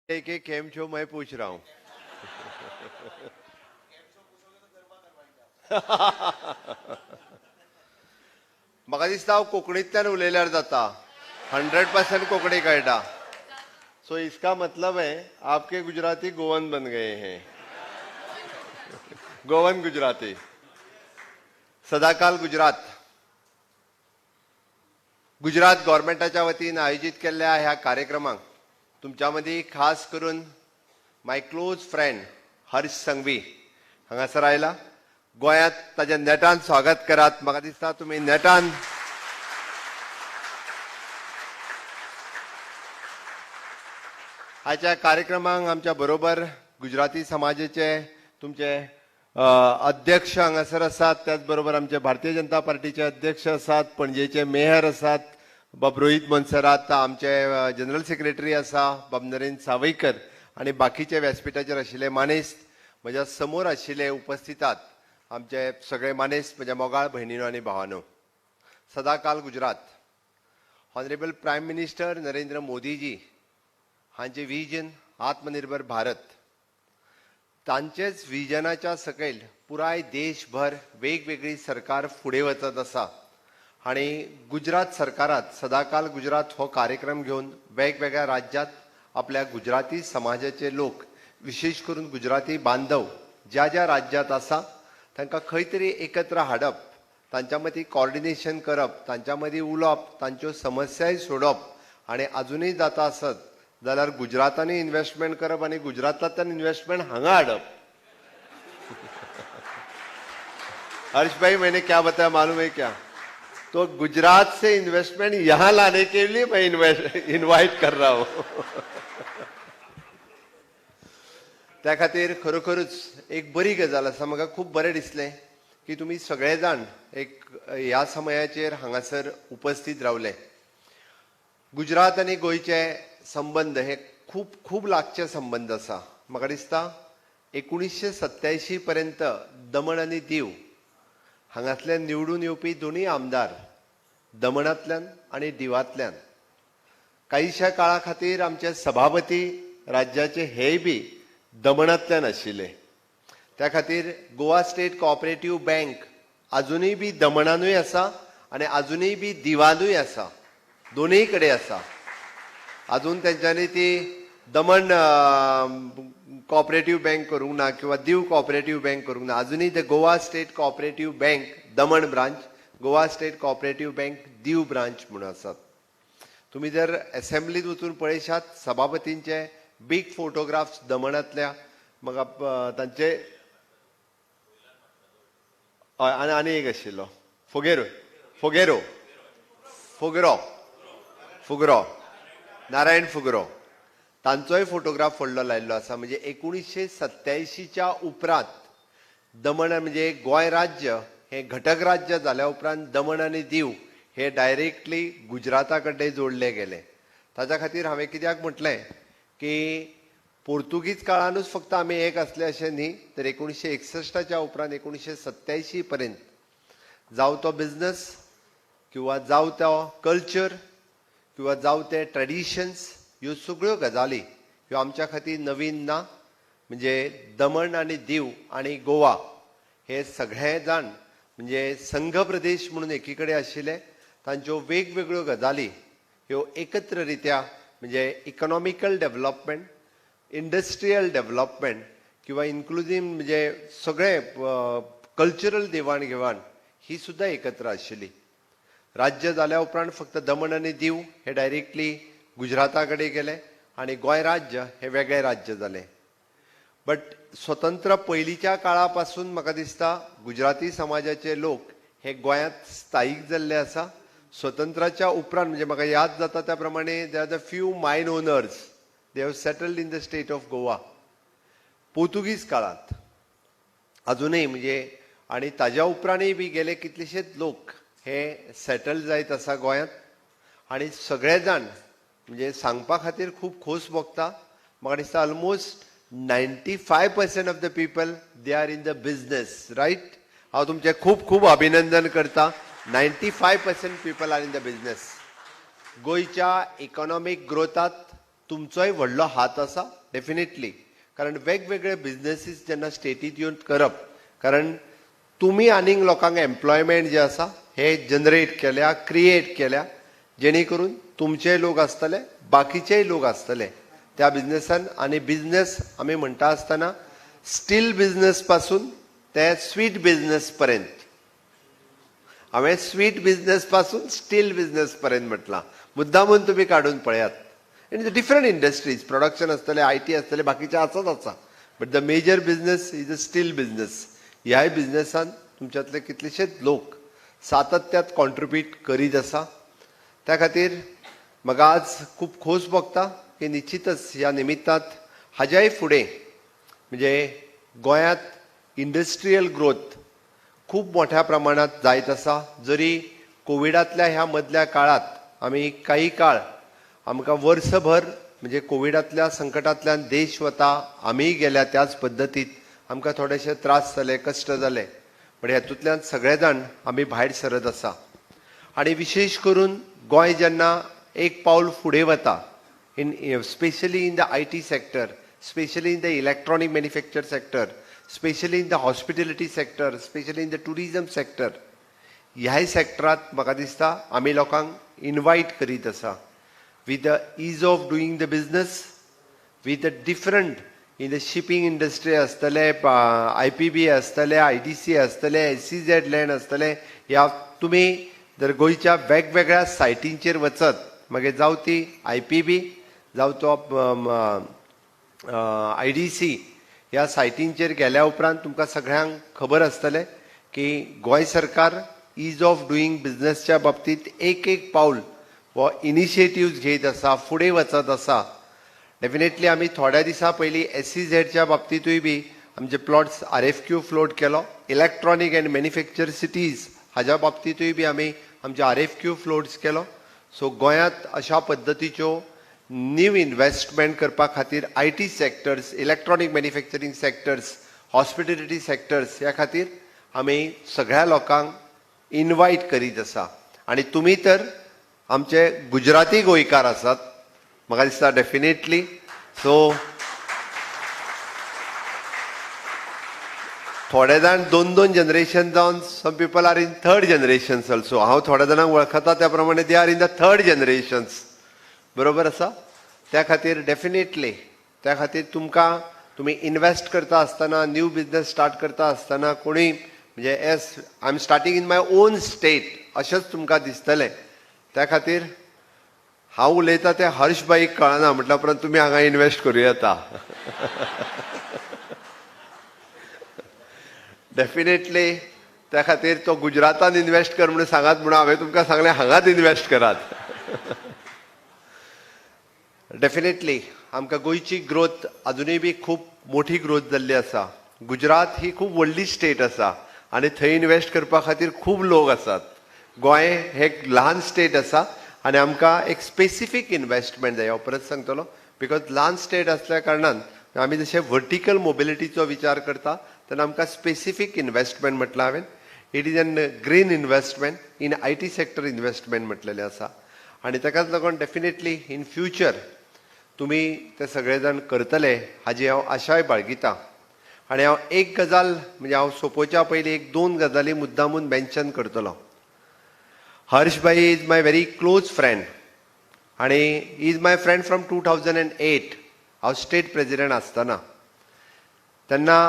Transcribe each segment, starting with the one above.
K केम छो मैं पूछ रहा हूं. म्हाका दिसता हांव कोंकणींतल्यान उलयल्यार जाता. 100% कोंकणी कळटा. सो इसका मतलब है आपके गुजराती गोवन बन गए हैं, गोवन गुजराती. सदाकाल गुजरात. गुजरात गव्हर्मेंटाच्या वतीन आयोजीत केल्ल्या ह्या कार्यक्रमाक तुमच्या मदीं खास करून my close friend Harsh Sanghvi हांगासर आयला. गोंयांत ताजें नेटान स्वागत करात. म्हाका दिसता तुमी नेटान आयच्या कार्यक्रमाक आमच्या बरोबर गुजराती समाजाचे तुमचे अध्यक्ष हांगासर आसात, त्याच बरोबर आमचे भारतीय जनता पार्टीचे अध्यक्ष आसात, पणजेचे मेयर आसात बाब रोहीत मोन्सेरात, आमचे जनरल सेक्रेटरी आसा बाब नरेंद्र सावयकर आनी बाकीचे व्यासपिठाचेर आशिल्ले मानेस्त, म्हज्या समोर आशिल्ले उपस्थितात आमचे सगळे मानेस्त, म्हज्या मोगाळ भयणीनो आनी भावानो, सदाकाल Gujarat. Honourable prime minister Narendra Modiji हांचे विजन आत्मनिर्भर भारत, तांचेच विजनाच्या सकयल पुराय देशभर वेगवेगळी सरकार फुडें वचत आसा आनी गुजरात सरकारात सदाकाल गुजरात हो कार्यक्रम घेवन वेगवेगळ्या राज्यांत आपल्या गुजराती समाजाचे लोक, विशेष करून गुजराती बांधव ज्या ज्या राज्यांत आसा तांकां खंय तरी एकत्र हाडप, तांच्या मदीं कॉर्डिनेशन करप, तांच्या मदीं उलोवप, तांच्यो समस्याय सोडप आनी आजुनूय जाता आसत जाल्यार गुजरातांनी इन्वेस्टमेंट करप आनी गुजरातांतल्यान इन्वेस्टमेंट हांगा हाडप. हर्ष भाई, मैंने क्या बताया मालूम है क्या? तो गुजरात से इन्वेस्टमेंट यहां लाने के लिए मैं इन्वाइट कर रहा हूं. त्या खातीर खरोखरूच एक बरी गजाल आसा. म्हाका खूब बरें दिसलें की तुमी सगळे जाण एक ह्या समयाचेर हांगासर उपस्थित रावले. गुजरात आनी गोंयचे संबंद हे खूब खूब लागचे संबंद आसा. म्हाका दिसता 1987 पर्यंत दमण आनी दीव हांगासल्यान निवडून येवपी दोनूय आमदार दमणांतल्यान आनी दिवांतल्यान. कांयशा काळा खातीर आमचे सभापती राज्याचे हेय बी दमणांतल्यान आशिल्ले. त्या खातीर गोवा स्टेट कॉपरेटीव बँक आजुनूय बी दमणानूय आसा आनी आजुनूय बी दिवानूय आसा, दोनूय कडेन आसा. अजून तेंच्यांनी ती दमण कॉपरेटीव बँक करूंक ना किंवा दीव कॉपरेटीव बँक करूंक ना. अजुनूय ते Goa state cooperative bank Daman branch, Goa state cooperative bank Diu branch म्हणून आसात. तुमी जर एसेंब्लीत वचून पळयशात सभापतींचे बीग फोटोग्राफ्स दमणांतल्या म्हाका तांचे. हय, आनी आनी एक आशिल्लो फोगेरो, फोगेरो, फुगरो, फुगरो, नारायण फुगरो, तांचोय फोटोग्राफ व्हडलो लायल्लो आसा. म्हणजे 1987च्या उपरांत दमण म्हणजे गोंय राज्य हें घटक राज्य जाल्या उपरांत दमण आनी दीव हे डायरेक्टली गुजराता कडेन जोडले गेले. ताच्या खातीर हांवें कित्याक म्हटलें की पोर्तुगीज काळानूच फक्त आमी एक आसले अशें न्ही, तर 1961च्या उपरांत 1987 पर्यंत जावं तो बिजनस किंवा जावं तो कल्चर किंवा जावं ते ट्रेडिशन्स, ह्यो सगळ्यो गजाली ह्यो आमच्या खातीर नवीन ना. म्हणजे दमण आनी दीव आनी गोवा हे सगळे जाण म्हणजे संघ प्रदेश म्हणून एकी कडेन आशिल्ले. तांच्यो वेगवेगळ्यो गजाली ह्यो एकत्र रित्या म्हणजे इकॉनॉमिकल डेव्हलपमेंट, इंडस्ट्रियल डेव्हलपमेंट किंवा इन्क्लुजीव म्हणजे सगळे कल्चरल देवाण घेवाण ही सुद्दां एकत्र आशिल्ली. राज्य जाल्या उपरांत फक्त दमण आनी दीव हे डायरेक्टली गुजराता कडेन गेले आनी गोंय राज्य हे वेगळें राज्य जालें. बट स्वतंत्र पयलींच्या काळा पासून म्हाका दिसता गुजराती समाजाचे लोक हे गोंयांत स्थायीक जाल्ले आसा. स्वतंत्राच्या उपरांत म्हणजे म्हाका याद जाता त्या प्रमाणे there are the few mine owners, they have settled in the state of Goa पोर्तुगीज काळांत अजुनूय म्हणजे, आनी ताज्या उपरांतय बी गेले कितलेशेच लोक हे सेटल जायत आसा गोंयांत. आनी सगळे जाण म्हणजे सांगपा खातीर खूब खोस भोगता. म्हाका दिसता almost 95% of the people they are in the business, right? हांव तुमचें खूब खूब अभिनंदन करता. 95% people are in the business. गोंयच्या इकॉनॉमीक ग्रोथात तुमचोय व्हडलो हात आसा डेफिनेटली, कारण वेगवेगळे बिजनेसीस जेन्ना स्टेटीत येवन करप, कारण तुमी आनीक लोकांक एम्प्लॉयमेंट जे आसा हे जनरेट केल्या, क्रिएट केल्या, जेणे करून तुमचेय लोक आसतले, बाकीचेय लोक आसतले त्या बिजनेसान. आनी बिजनेस आमी म्हणटा आसतना स्टील बिजनेस पासून ते स्वीट बिजनेस पर्यंत, हांवें स्वीट बिजनेस पासून स्टील बिजनेस पर्यंत म्हटलां, मुद्दामून तुमी काडून पळयात. In different industries production आसतलें, I T आसतलें, बाकीचें आसत आसा, but the major business is a steel business. ह्याय बिजनेसान तुमच्यांतले कितलेशेच लोक सातत्यात कॉन्ट्रिब्यूट करीत आसा. त्या खातीर म्हाका आज खूब खोस भोगता की निश्चितच ह्या निमित्तांत हाज्याय फुडें म्हणजे गोंयांत इंडस्ट्रियल ग्रोथ खूब मोठ्या प्रमाणात जायत आसा. जरी कोविडांतल्या ह्या मदल्या काळांत आमी काही काळ आमकां वर्सभर म्हणजे कोविडांतल्या संकटांतल्यान देश वता, आमीय गेल्या त्याच पद्दतीत आमकां थोडेशे त्रास जाले, कश्ट जाले, पण हेतूंतल्यान सगळे जाण आमी भायर सरत आसा. आनी विशेश करून गोंय जेन्ना एक पावल फुडें वता, in specially in the IT sector, specially in the electronic manufacture sector, specially in the hospitality sector, specially in the tourism sector, ह्याय सेक्टरात म्हाका दिसता आमी लोकांक इनवायट करीत आसा with the ease of doing the business, with the different in the shipping industry आसतले, I P बी आसतले, I D C आसतले, एस सी झेड लँड आसतले. ह्या तुमी जर गोंयच्या वेगवेगळ्या सायटींचेर वचत, मागीर जावं ती I P बी, जावं तो I D C, ह्या सायटींचेर गेल्या उपरांत तुमकां सगळ्यांक खबर आसतलें की गोंय सरकार is of डुईंग बिजनेसच्या बाबतींत एक एक पावल हो इनिशिएटिव्ज घेयत आसा, फुडें वचत आसा. डेफिनेटली आमी थोड्या दिसां पयलीं एस सी झेडच्या बाबतींतूय बी आमचे plots RFQ float केलो. इलेक्ट्रॉनीक अँड मॅन्युफॅक्चर सिटीज हाज्या बाबतींतूय बी आमी आमचे आर एफ क्यू फ्लोट्स केलो. सो गोंयांत अशा पद्दतीच्यो न्यू इन्व्हेस्टमेंट करपा खातीर IT sectors, electronic manufacturing sectors, hospitality sectors ह्या खातीर आमी सगळ्या लोकांक इनवायट करीत आसा. आनी तुमी तर आमचे गुजराती गोंयकार आसात, म्हाका दिसता डेफिनेटली. सो थोडे जाण दोन दोन जनरेशन जावन, some people are in third generations also. हांव थोड्या जाणांक वळखता त्या प्रमाणे they are in the third generations, बरोबर आसा. त्या खातीर डेफिनेटली त्या खातीर तुमकां तुमी इन्वेस्ट करता आसतना, न्यू बिजनेस स्टार्ट करता आसतना कोणूय म्हणजे yes, I am starting in my own state अशेंच तुमकां दिसतलें. त्या खातीर हांव उलयता तें हर्ष भाईक कळना म्हटल्या उपरांत तुमी हांगा इन्वेस्ट करूं येता. डेफिनेटली त्या खातीर तो गुजरातान इन्वेस्ट कर म्हणून सांगात म्हणून हांवें तुमकां सांगलें हांगाच इन्वेस्ट करात. डेफिनेटली आमकां गोंयची ग्रोथ अजुनूय बी खूब मोठी ग्रोथ जाल्ली आसा. गुजरात ही खूब व्हडली स्टेट आसा आनी थंय इन्वेस्ट करपा खातीर खूब लोक आसात. गोंय हें एक ल्हान स्टेट आसा आनी आमकां एक स्पेसिफीक इन्वेस्टमेंट जाय. हांव परत सांगतलो, because ल्हान स्टेट आसल्या कारणान आमी जशें वर्टिकल मोबिलिटीचो विचार करता तेन्ना आमकां स्पेसिफीक इन्वेस्टमेंट म्हटलां हांवें, it is an green investment in IT sector investment म्हटलेलें आसा. आनी ताकाच लागून डेफिनेटली इन फ्युचर तुमी ते सगळे जाण करतले हाजी हांव आशाय बाळगितां. आनी हांव एक गजाल म्हणजे हांव सोंपोवच्या पयलीं एक दोन गजाली मुद्दामून मेन्शन करतलो. हर्ष भाई is my very close friend आनी is my friend from 2008. हांव स्टेट प्रेजिडेंट आसतना तेन्ना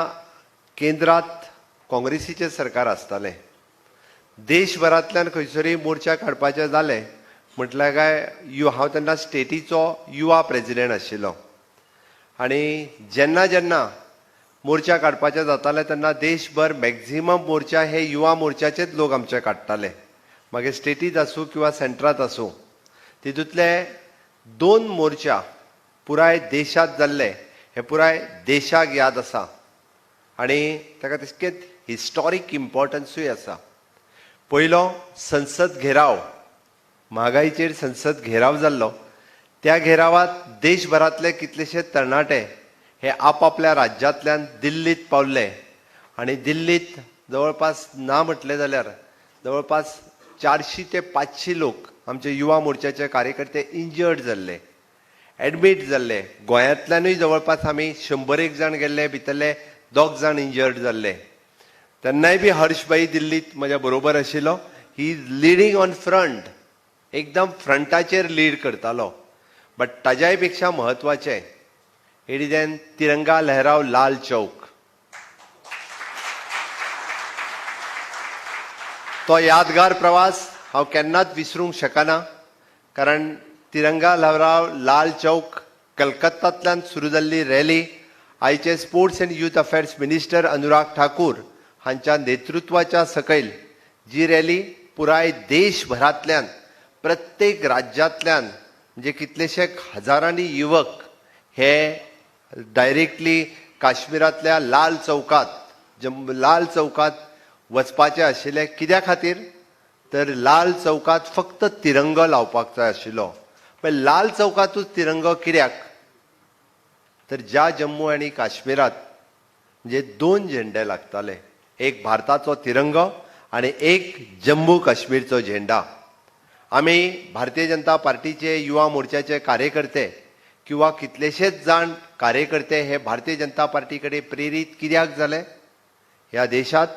केंद्रात काँग्रेसीचें सरकार आसतालें. देशभरांतल्यान खंयसरूय मोर्चा काडपाचें जालें म्हटल्यार काय हांव तेन्ना स्टेटीचो युवा प्रेजिडेंट आशिल्लो. आनी जेन्ना जेन्ना मोर्चा काडपाचे जाताले तेन्ना देशभर मॅक्झिमम मोर्चा हे युवा मोर्चाचेच लोक आमचे काडटाले, मागीर स्टेटीत आसूं किंवा सेंट्रात आसूं. तितूंतले दोन मोर्चा पुराय देशांत जाल्ले हे पुराय देशाक याद आसा आनी ताका तितकेच हिस्टॉरीक इम्पॉर्टन्सूय आसा. पयलो संसद घेराव, म्हागाईचेर संसद घेराव जाल्लो. त्या घेरावात देशभरांतले कितलेशे तरणाटे हे आपापल्या राज्यांतल्यान दिल्लीत पावल्ले आनी दिल्लीत जवळपास ना म्हटलें जाल्यार जवळपास 400 ते 500 लोक आमचे युवा मोर्चाचे कार्यकर्ते इंजर्ड जाल्ले. एडमीट जाल्ले. गोंयांतल्यानूय जवळपास आमी 100 जाण गेल्ले, भितरले 2 जाण इंजर्ड जाल्ले. तेन्नाय बी हर्षभाई दिल्लीत म्हज्या बरोबर आशिल्लो. He is leading on front, एकदम फ्रंटाचेर लीड करतालो. बट ताज्याय पेक्षा म्हत्वाचें, it is an तिरंगा लहराव लाल चौक. तो यादगार प्रवास हांव केन्नाच विसरूंक शकना, कारण तिरंगा लहराव लाल चौक कलकत्तांतल्यान सुरू जाल्ली रॅली आयचे sports and youth affairs minister Anurag Thakur हांच्या नेतृत्वाच्या सकयल जी रॅली पुराय देशभरांतल्यान प्रत्येक राज्यांतल्यान म्हणजे कितलेशे हजारांनी युवक हे डायरेक्टली काश्मीरांतल्या लाल चौकात, लाल चौकात वचपाचे आशिल्ले. कित्या खातीर तर लाल चौकात फक्त तिरंगो लावपाक जाय आशिल्लो. पण लाल चौकातूच तिरंगो कित्याक तर ज्या जम्मू आनी काश्मीरात म्हणजे 2 झेंडे लागताले, एक भारताचो तिरंगो आनी एक जम्मू काश्मीरचो झेंडा. आमी भारतीय जनता पार्टीचे युवा मोर्चाचे कार्यकर्ते किंवा कितलेशेच जाण कार्यकर्ते हे भारतीय जनता पार्टी कडेन प्रेरीत कित्याक जाले? ह्या देशात,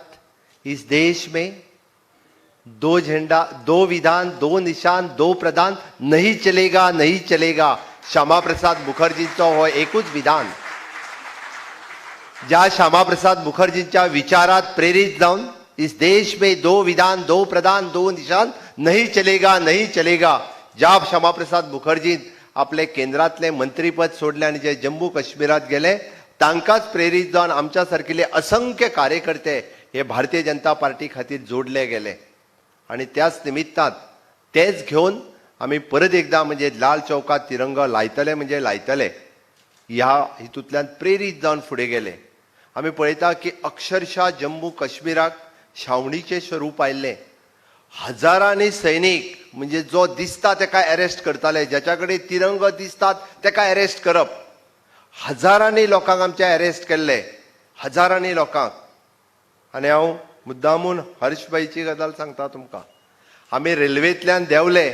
इस देश में 2 झेंडा, 2 विधान, 2 निशान, 2 प्रधान नहीं चलेगा, नहीं चलेगा. श्यामाप्रसाद मुखर्जींचो हो एकूच विधान, ज्या श्यामाप्रसाद मुखर्जींच्या विचारात प्रेरीत जावन इस देश में 2 विधान, 2 प्रधान, 2 निशान नहीं चलेगा, नहीं चलेगा, ज्या श्यामाप्रसाद मुखर्जीन आपले केंद्रातले मंत्रीपद सोडले आनी जे जम्मू काश्मीरात गेले, तांकांच प्रेरीत जावन आमच्या सारकिल्ले असंख्य कार्यकर्ते हे भारतीय जनता पार्टी खातीर जोडले गेले. आनी त्याच निमित्तान तेच घेवन आमी परत एकदा म्हणजे लाल चौकात तिरंगो लायतले म्हणजे लायतले ह्या हितूंतल्यान प्रेरीत जावन फुडें गेले. आमी पळयता की अक्षरशः जम्मू काश्मीराक छावणीचें स्वरूप आयिल्लें. हजारांनी सैनीक म्हणजे जो दिसता तेका अरेस्ट करताले, ज्याच्या कडेन तिरंगो दिसतात तेका अरेस्ट करप. हजारांनी लोकांक आमचे अरेस्ट केल्ले, हजारांनी लोकांक. आनी हांव मुद्दामून हर्षभाईची गजाल सांगता तुमकां. आमी रेल्वेंतल्यान देंवले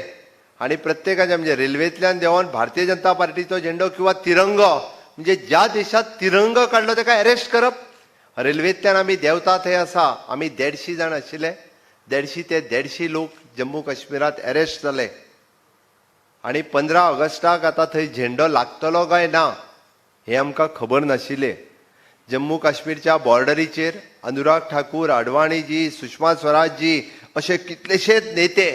आनी प्रत्येकाच्या म्हणजे रेल्वेंतल्यान देंवन भारतीय जनता पार्टीचो झेंडो किंवा तिरंगो म्हणजे ज्या देशात तिरंगो काडलो तेका अरेस्ट करप. रेल्वेंतल्यान आमी देंवता थंय आसा आमी 150 जाण आशिल्ले, 150 ते 150 लोक जम्मू काश्मीरात अरेस्ट जाले. आनी 15 ऑगस्टाक आतां थंय झेंडो लागतलो काय ना हें आमकां खबर नाशिल्लें. जम्मू काश्मीरच्या बॉर्डरीचेर अनुराग ठाकूर, अडवाणीजी, सुषमा स्वराजजी अशे कितलेशेच नेते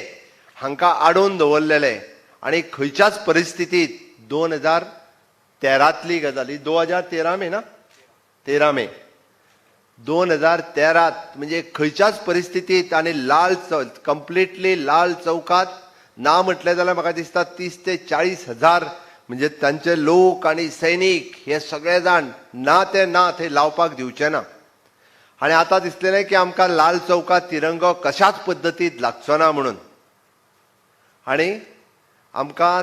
हांकां आडोवन दवरलेले. आनी खंयच्याच परिस्थितीत 2013तली गजाल, ही 2013 मे ना, 13 मे 2013 म्हणजे खंयच्याच परिस्थितीत आनी लाल कंप्लिटली लाल चौकात ना म्हटलें जाल्यार म्हाका दिसता 30 ते 40 हजार म्हणजे तांचे लोक आनी सैनीक हे सगळे जाण ना ते ना थंय लावपाक दिवचे ना. आनी आतां दिसलेलें की आमकां लाल चौकात तिरंगो कशाच पद्दतीत लागचो ना म्हणून. आनी आमकां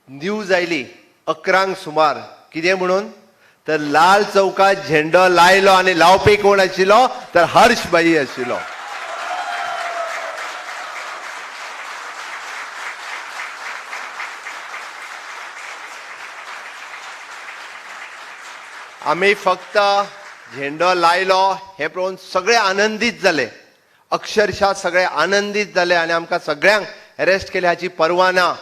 न्यूज आयली 11 सुमार, कितें म्हणून तर लाल चौकात झेंडो लायलो आनी लावपी कोण आशिल्लो तर हर्षभाई आशिल्लो. आमी फक्त झेंडो लायलो हें पळोवन सगळे आनंदीत जाले, अक्षरशः सगळे आनंदीत जाले आनी आमकां सगळ्यांक अरेस्ट केले हाची पर्वा ना.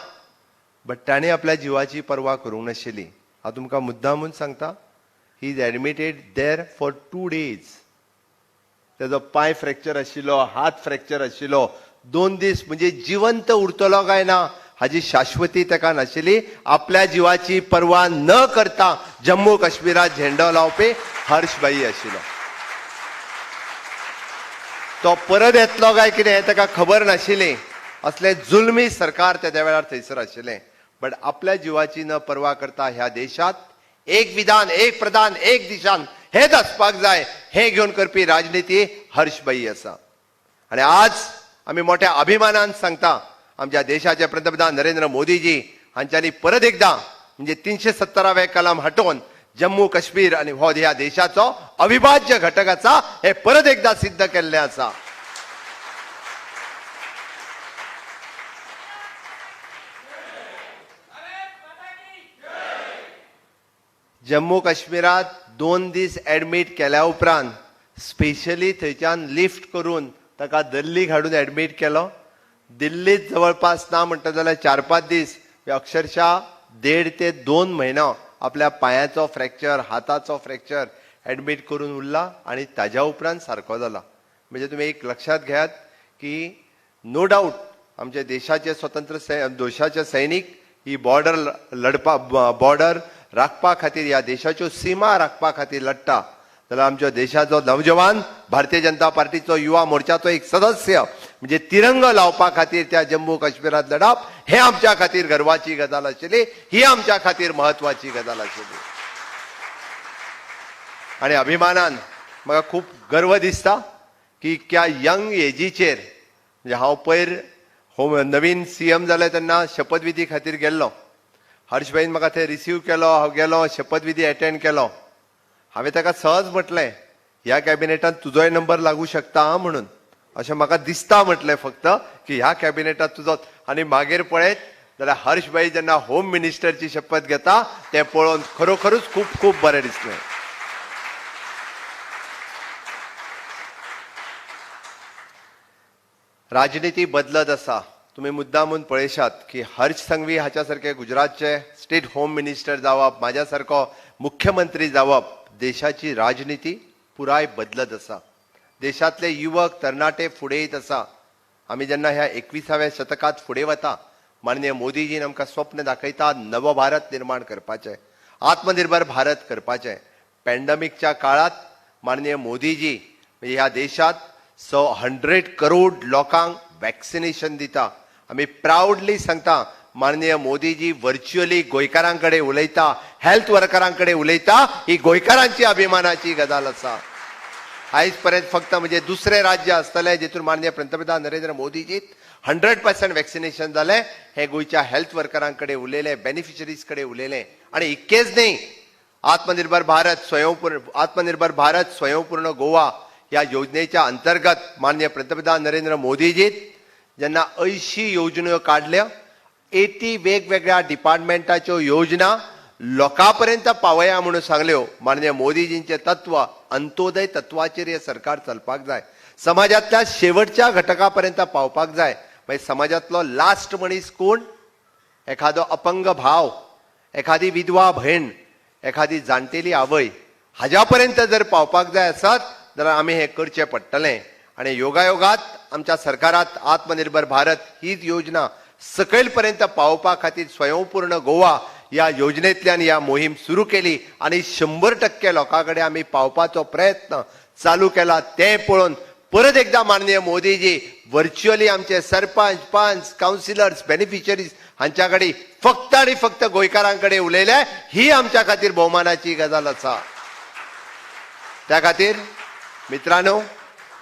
बट ताणें आपल्या जिवाची पर्वा करूंक नाशिल्ली. हांव तुमकां मुद्दामून सांगता, he is admitted there for 2 days. तेजो पांय फ्रॅक्चर आशिल्लो, हात फ्रॅक्चर आशिल्लो, 2 दीस म्हणजे जिवंत उरतलो काय ना हाजी शाश्वती ताका नाशिल्ली. आपल्या जिवाची पर्वा न करता जम्मू काश्मीरात झेंडो लावपी हर्षभाई आशिल्लो. तो परत येतलो काय कितें हें ताका खबर नाशिल्ली. असले जुलमी सरकार त्या वेळार थंयसर आशिल्लें. बट आपल्या जिवाची न पर्वा करता ह्या देशात एक विधान, एक प्रधान, एक दिशान हेच आसपाक जाय हें घेवन करपी राजनिती हर्षभाई आसा. आनी आज आमी मोठ्या अभिमानान सांगता, आमच्या देशाचे पंतप्रधान नरेंद्र मोदीजी हांच्यांनी परत एकदा म्हणजे 370वें कलम हटोवन जम्मू काश्मीर आनी हो ह्या देशाचो अविभाज्य घटक आसा हे परत एकदा सिद्ध केल्लें आसा. जम्मू काश्मीरात 2 दीस एडमीट केल्या उपरांत स्पेशली थंयच्यान लिफ्ट करून ताका दिल्लीक हाडून एडमीट केलो. दिल्लीत जवळपास ना म्हणटा जाल्यार 4-5 दीस, अक्षरशः 1.5 ते 2 म्हयनो आपल्या पांयाचो फ्रॅक्चर, हाताचो फ्रॅक्चर एडमीट करून उरला आनी ताज्या उपरांत सारको जाला. म्हणजे तुमी एक लक्षात घेयात की नो डावट आमच्या देशाचे स्वतंत्र देशाचे सैनीक ही बॉर्डर लढपा, बॉर्डर राखपा खातीर, ह्या देशाच्यो सीमा राखपा खातीर लढटा, जाल्यार आमच्या देशाचो नवजवान भारतीय जनता पार्टीचो युवा मोर्चाचो एक सदस्य म्हणजे तिरंगो लावपा खातीर त्या जम्मू काश्मीरात लढप हे आमच्या खातीर गर्वाची गजाल आशिल्ली, ही आमच्या खातीर म्हत्वाची गजाल आशिल्ली. आनी अभिमानान म्हाका खूब गर्व दिसता की त्या यंग एजीचेर, म्हणजे हांव पयर होम नवीन सीएम जाले तेन्ना शपथविधी खातीर गेल्लो, हर्षभाईन म्हाका थंय रिसीव केलो, हांव गेलो, शपथविधी एटेंड केलो. हांवें ताका सहज म्हटलें, ह्या कॅबिनेटान तुजोय नंबर लागू शकता म्हणून, अशें म्हाका दिसता म्हटलें फक्त की ह्या कॅबिनेटात तुजो. आनी मागीर पळयत जाल्यार हर्षभाई जेन्ना होम मिनिस्टरची शपथ घेता तें पळोवन खरोखरूच खूब खूब बरें दिसलें. राजनीती बदलत आसा. तुमी मुद्दामून पळयशात की हर्ष संघवी हाच्या सारके गुजरातचे स्टेट होम मिनिस्टर जावप, म्हाज्या सारको मुख्यमंत्री जावप, देशाची राजनीती पुराय बदलत आसा. देशांतले युवक तरणाटे फुडें येत आसा. आमी जेन्ना ह्या 21व्या शतकांत फुडें वता, माननीय मोदीजीन आमकां स्वप्न दाखयता नव भारत निर्माण करपाचें, आत्मनिर्भर भारत करपाचें. पॅन्डमिकच्या काळांत माननीय मोदीजी म्हणजे ह्या देशांत 100 करोड लोकांक वॅक्सिनेशन दिता. आमी प्रावडली सांगता माननीय मोदीजी व्हर्च्युअली गोंयकारां कडेन उलयता, हेल्थ वर्करां कडेन उलयता, ही गोंयकारांची अभिमानाची गजाल आसा. आयज पर्यंत फक्त म्हणजे दुसरें राज्य आसतलें जितून माननीय पंतप्रधान नरेंद्र मोदीजी 100% वॅक्सिनेशन जालें, हें गोंयच्या हेल्थ वर्करां कडेन उलयलें, बेनिफिशरीज कडेन उलयलें. आनी इतकेंच न्ही, आत्मनिर्भर भारत स्वयंपूर्ण, आत्मनिर्भर भारत स्वयंपूर्ण गोवा ह्या योजनेच्या अंतर्गत माननीय पंतप्रधान नरेंद्र मोदीजी जेन्ना 80 योजन्यो काडल्या, 80 वेगवेगळ्या डिपार्टमेंटाच्यो योजना लोकां पर्यंत पावया म्हणून सांगल्यो. माननीय मोदीजींचें तत्व अंत्योदय तत्वाचेर हें सरकार चलपाक जाय, समाजांतल्या शेवटच्या घटका पर्यंत पावपाक जाय. मागीर समाजांतलो लास्ट मनीस कोण? एखादो अपंग भाव, एखादी विधवा भयण, एखादी जाणटेली आवय, हाज्या पर्यंत जर पावपाक जाय आसत जाल्यार आमी हें करचें पडटलें. आनी योगायोगात आमच्या सरकारात आत्मनिर्भर भारत हीच योजना सकयल पर्यंत पावोवपा खातीर स्वयंपूर्ण गोवा ह्या योजनेंतल्यान ह्या मोहीम सुरू केली आनी 100% लोकां कडेन आमी पावपाचो प्रयत्न चालू केला. तें पळोवन परत एकदा माननीय मोदीजी व्हर्च्युअली आमचे सरपंच, पंच, कावन्सिलर्स, बेनिफिशरीज हांच्या कडेन फक्त आनी फक्त गोंयकारां कडेन उलयले, ही आमच्या खातीर भोवमानाची गजाल आसा. त्या खातीर मित्रांनो,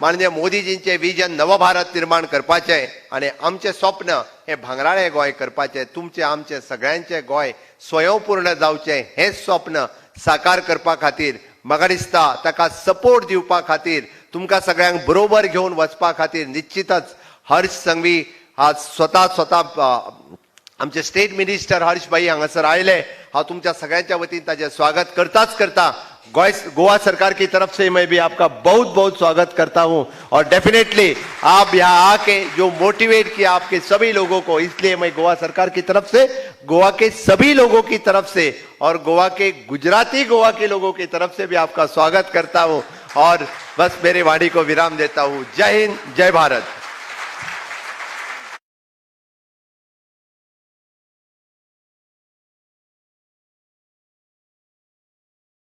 माननीय मोदीजींचे विजन नव भारत निर्माण करपाचें आनी आमचें स्वप्न हें भांगराळें गोंय करपाचें, तुमचें आमचें सगळ्यांचें गोंय स्वयंपूर्ण जावचें हें स्वप्न साकार करपा खातीर म्हाका दिसता ताका सपोर्ट दिवपा खातीर, तुमकां सगळ्यांक बरोबर घेवन वचपा खातीर निश्चितच हर्ष संघवी आज स्वता स्वता आमचे स्टेट मिनिस्टर हर्ष भाई हांगासर आयले. हांव तुमच्या सगळ्यांच्या वतीन ताजें स्वागत करताच करता गोवा सरकार की तरफ से मैं भी आपका बहुत बहुत स्वागत करता हूं. और डेफिनेटली आप यहाँ आके जो मोटिवेट किया आपके सभी लोगों को, इसलिए मैं गोवा सरकार की तरफ से, गोवा के सभी लोगों की तरफ से और गोवा के गुजराती गोवा के लोगों की तरफ से भी आपका स्वागत करता हूं और बस मेरे वाणी को विराम देता हूं. जय हिंद, जय भारत.